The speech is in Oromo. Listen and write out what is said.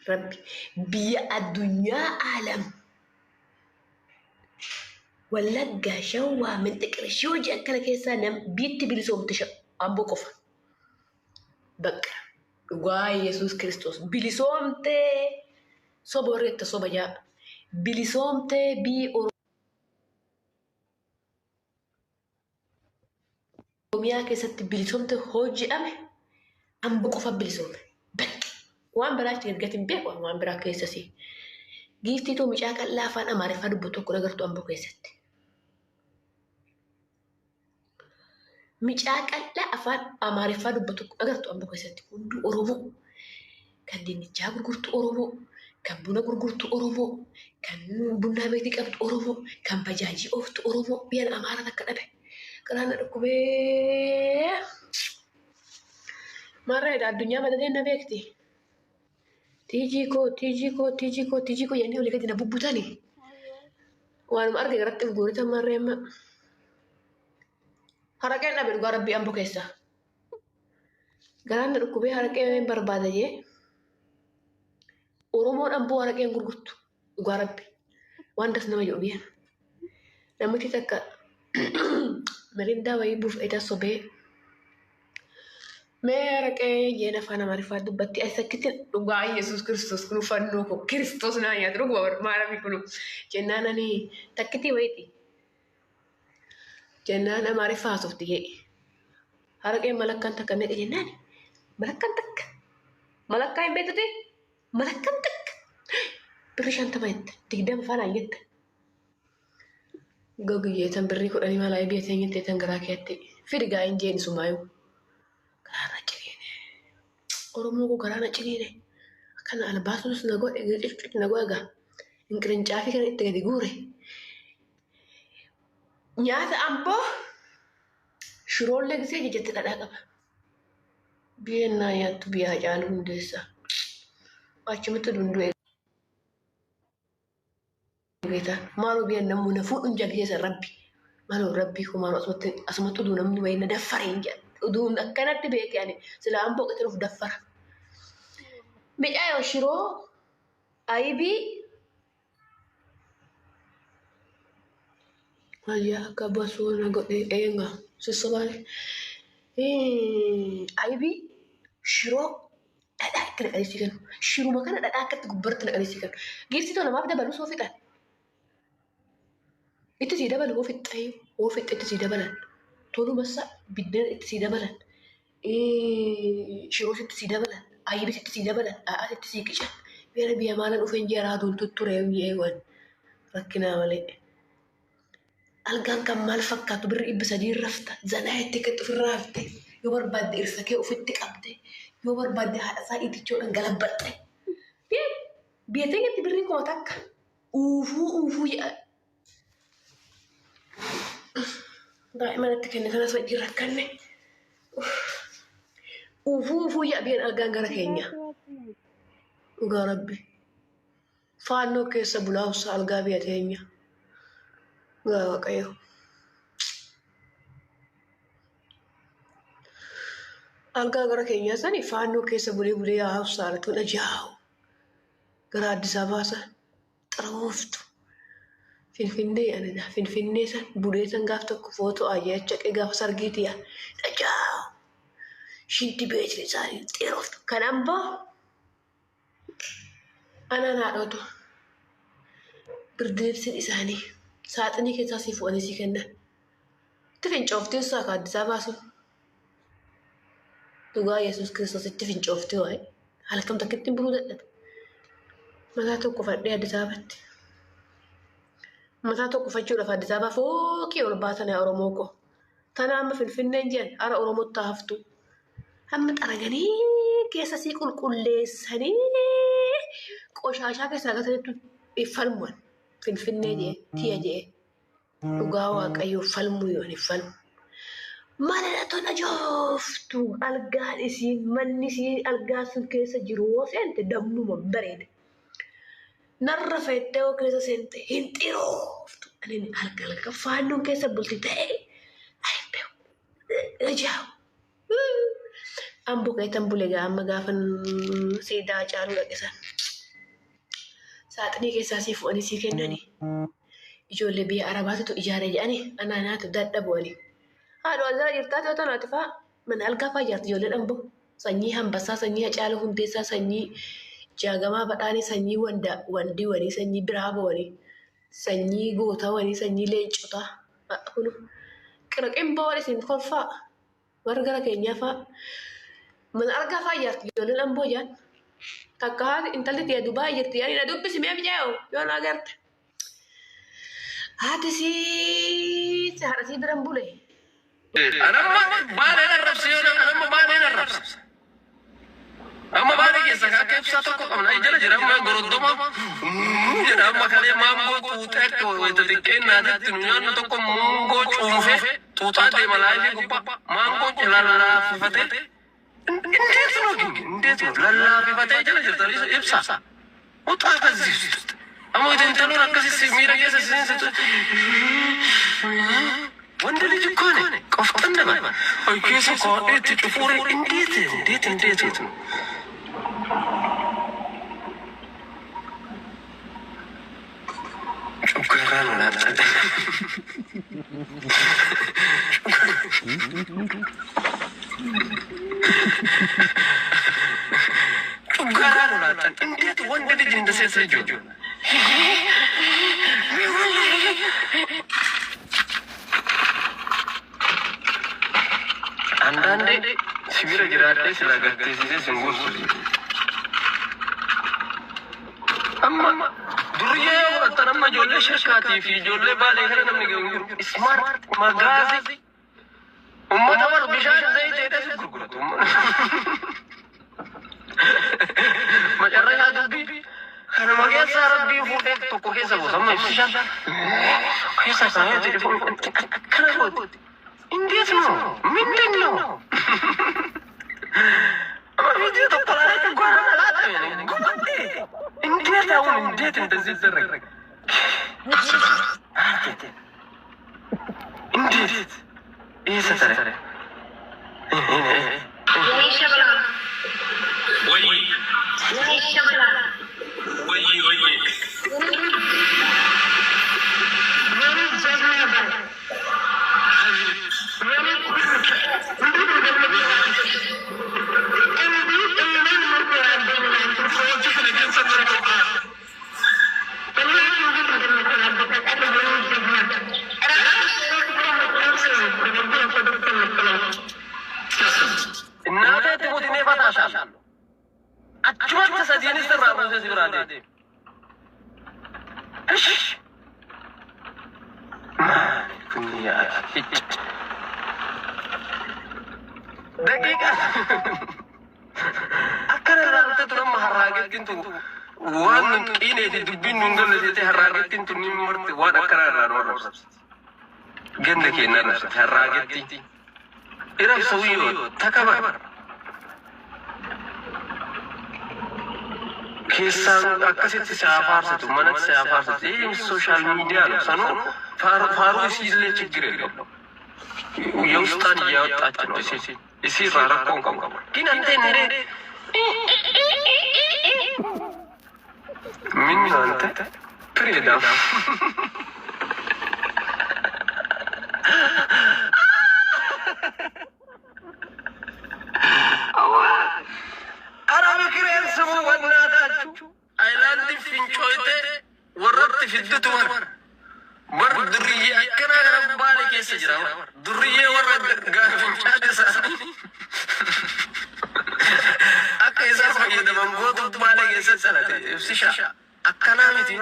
Rabbi biyya addunyaa aalam Wallaggaa, Shawwaa, Minxiqir, Shooji akkana keessaa nam biitti bilisoomte Amboo qofa. Bakka dhugaa Yesuus Kiristoos bilisoomtee soba warri soba jaa bilisoomtee biyyi Oromiyaa keessatti bilisoomte hojjedhame Amboo qofa bilisoome. Bakki waan biraa achi gadi hin beeku waan biraa keessasi. Giiftii too mucaa qal'aa afaan Amaariffaa dubbatu tokko agartu Amboo keessatti. Micaa qal'aa afaan Amaariffaa dubbatu tokko agartu Amboo keessatti. Hunduu Oromoo. Kan dinnichaa gurgurtu Oromoo. Kan buna gurgurtu Oromoo. Kan bunnaa beektii qabdu Oromoo. Kan bajaajii ooftu Oromoo. Biyyan Amaaraa takka dhabe. Garaan na dhukkubee. Maarreedha addunyaa madadeen na beekti. Tiijii koo, tiijii koo, tiijii koo, tiijii koo jennee olii gadi na bubbutani. Waanuma arge garatti of guurita maarree amma. Haraqeen dhabe dhugaa rabbii Amboo keessaa. Garaan na dhukkubee haraqee barbaada jee. Oromoon Amboo haraqeen gurgurtu dhugaa rabbi. Waan das nama jedhu biyya. Namichi takka mirindaa wayii buufeeta sobee. Mee haraqee jeen afaan Amaariffaa dubbatti as akkitti dhugaa Yesuus Kiristoos kun fannoo koo Kiristoos naa nyaatu dhuguma maarami kunu jennaan ani takkitii wayiiti. Jennaan Amaariffaa haasofti jee. Haraqeen malakkaan takka meeqa jennaan malakkaan takka malakkaa hin beektu ta'e malakkaan takka birri 50 jette 20 faanaan jette. Gogiyyeetan birrii 10 malaa biyya teenyatti tan garaa keetti fidi gaa hin jeen isumaayuu. Garaa na ciniine. Oromoo koo garaa na ciniine. Akkana albaasus na godhe gircic na godhe gaa. Inqirincaafii kana itti gadi guure. Nyaata amboo shiroollee gisee jajjatti dhadhaa qaba. Biyyeen naa nyaattu biyya Hacaaluu Hundeessaa. Achumatti dundu'e. Beetaa maaloo biyya namuu na fuudhuun jallisee san rabbi maaloo rabbii koo maaloo asumatti asumatti uduu namni wayii na daffare hin jedhan uduun akkanatti beeke ani silaa amboo qixin of daffara. Micaayoo shiroo ayibii wayyaa akka basoo na godhe eenga sossobaale ayibii shiroo dhadhaa itti naqanii sii kennu. Shiruma kana dhadhaa akkatti gubbaratti naqanii sii kennu. Giiftii namaaf dabalu soo fixan. Itti sii dabalu hoo fixxee hoo fixxe itti sii dabalan. Tolumassa biddeen itti sii dabalan. Shiroos itti sii dabalan. Ayibis itti sii dabalan. Dhadhaas itti sii qican. Biyya biyya maalan dhufeen jeeraa duuntu ture yeewwan rakkinaa malee. Algaan kan maal fakkaatu birri 300 rafta. Zanaa itti akkatti ofirraa hafte. Yoo barbaadde irsa kee ofitti qabde. Yoo barbaadde haadha isaa itichoodhaan galabbatte. Biyya teenyatti birrii 1000. Uufuu uufuu jedha. Daa'ima natti kenne kanas wajjin rakkanne. Uufuu uufuu jedha biyyaan algaan gara keenya. Dhugaa rabbi. Faannoo keessa bulaa obsa algaa biyya teenya. Dhugaa Waaqayyo. Algaa gara keenyaa sani faannoo keessa bulee bulee yaa obsa alatuun ajaa'u. Gara Addis Ababaa san xarooftu. Finfinnee anina Finfinnee san bulee san gaaf tokko footoo ayyacha qee gaafa sargiiti yaa ajaa'u. Shinti beetin isaanii xerooftu. Kan amboo Anaan haadhootu birdiibsiin isaanii saaxinii keessaa sii fu'anii sii kennan. Itti fincooftii usaa ka Addis Ababaa sun. Dhugaa Yesuus Kiristoos itti fincooftii waa'ee. Halkan takkitti buluu dadhabe. Mataa tokko fadhee Addis Ababatti. Mataa tokko fachuudhaaf Addis Ababaa fooqii ol baatan yaa Oromoo koo. Tana amma Finfinneen jedhan ara Oromootti haa haftu. Amma xaraganii keessa sii qulqulleessanii qoshaashaa keessaa gatanitti falmuan. Finfinnee jee tiya jee dhugaa waaqayyoo falmuu yoo hin falmu. Mana tona jooftu algaan isiin manni isiin algaa sun keessa jiru yoo seente dammuma bareeda. Narra feettee yoo keessa seente hin xirooftu. Ani halkan halkan faannoon keessa bulti ta'e ani hin beeku. Ajaa'u. Amboo keetan bule gaa amma gaafan siidaa caaluu dhaqe san. Saaxinii keessaa sii fu'anii sii kennanii. Ijoollee biyya Arabaatitu ijaare jedhanii anaa naatu dadhabu ani. Haadha azara jirtaa ta'u tanaati faa mana algaa faa ijaarti ijoollee dhambo. Sanyii Hambassaa, sanyii Hacaaluu Hundeessaa, sanyii Jaagamaa Badhaanii, sanyii Wanda Wandiiwanii, sanyii Biraabowanii, sanyii Gootawanii, sanyii Leencotaa. Kunu qirqimboon isin kolfaa warra gara keenyaa faa mana argaa faa ijaarti ijoolleen amboo jaan. Takka haati intalli tiyya Dubaay jirti yaani na dubbisi mee micaayoo yoo na agarte. Haati sii haadha sii biran bule. Anamma baaleen arrabse yoo anamma baaleen arrabse. Amma baalee keessa akka ibsaa tokko qabna. Jala jira amma goroddoma jedha amma kalee maangoo xuuxee akka wayita xiqqeennaatitti nu nyaannu tokko maangoo cuunfee xuuxaa deema laayifii gubbaa maangoo lallaafifatee እንዴት ነው ግን እንዴት ነው lallaafifatee jala jirta ibsa uxaa ከዚህ ውስጥ amma intaloon akkasii miira keessa seensitu ወንድ ልጅ እኮ ነህ። ቆፍጠን በል። keessa kaa'eetti cufuure እንዴት እንዴት እንዴት ነው? ጨጓራ ነው ላጠ ጨጓራ ነው ላጠን። እንዴት ወንድ ልጅ እንደ ሴት ልጅ አንዳንዴ sibira jiraadhee sila garteessisee sin gorsu. Amma duriyyee yoo fudhattan amma ijoollee shirkaatii fi ijoollee baalee kana namni gahu jiru. Smart magaazi ummata bar bishaan zayiteedha si gurguratu. Macarrashaa dubbii kanuma keessaa rabbii fuudhee tokko keessa buusa. Amma ibsishaan keessa isaanii telefoon akkana gooti. እንዴት ነው? ምንድን ነው? ቪዲዮ tokko laalee ጨጓራ ላጠ እንዴት አሁን እንዴት እንደዚህ ይደረግ? እንዴት ይህ ሰተረ ወይ ወይ ወይ እናቴ ትሙት እኔ እፈታሻለሁ። Achumatti sadiinis irraa buusee si biraa deema. እሺ maali kun yaa daqiiqa akkana ilaalte tun amma harraagettiin tun waan nun qiineeti dubbiin nun galle jettee harraagettiin tun ni murte waan akkana irraa nu arrabsiti. Ganda keenya arrabsiti harraagetti. Irab ሰውዬው ተከበር keessaan akkasitti si afaarsitu manatti si afaarsitu ይህ social media ነው። ሰኑ faaruu isiillee ችግር የለውም። የውስጣን እያወጣች ነው። እሲ rakkoon qabu ግን አንተ እንዴ ምን ነው አንተ ፍሬዳም ኧረ ምክሬን ስሙ በእናታችሁ። አይላንድ fincoite warratti fiddutu bar bar durriyyee akkanaa kana baale keessa jira bar durriyyee warra fincaan isaanii akka isaan fayyadaman gootuutu baale keessa dhalate ibsisha akkanaa miti.